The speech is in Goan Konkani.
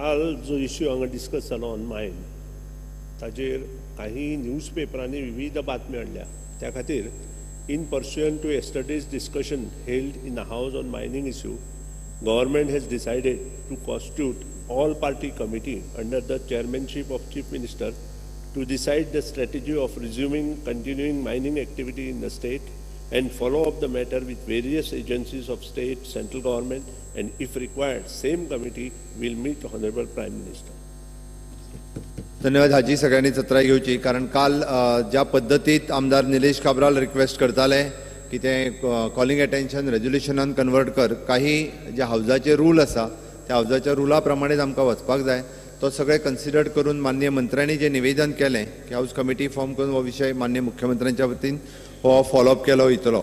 काल जो इश्यू हांगा डिस्कस जालो ऑन मायन, ताजेर काही न्यूज पेपरांनी विविध बातम्यो हाडल्या. त्या खातीर in pursuant to yesterday's discussion held in the house on mining issue, government has decided to constitute all party committee under the chairmanship of Chief Minister to decide the strategy of resuming continuing mining activity in the state and follow up the matter with various agencies of state, central government, and if required, same committee will meet Honorable Prime Minister. धन्यवाद. हाजी सगळ्यांनी चत्राय घेवची, कारण काल ज्या पद्दतीत आमदार निलेश काब्राल रिक्वेस्ट करताले की तें कॉलिंग अटेन्शन रेजोल्युशनान कन्वर्ट कर, काही जे हावजाचे रूल आसा त्या हावजाच्या रुला प्रमाणेच आमकां वचपाक जाय. तो सगळें कन्सिडर करून माननीय मंत्र्यांनी जें निवेदन केलें की हावज कमिटी फॉर्म करून हो विशय माननीय मुख्यमंत्र्यांच्या वतीन हो फॉलोअप केलो वयतलो.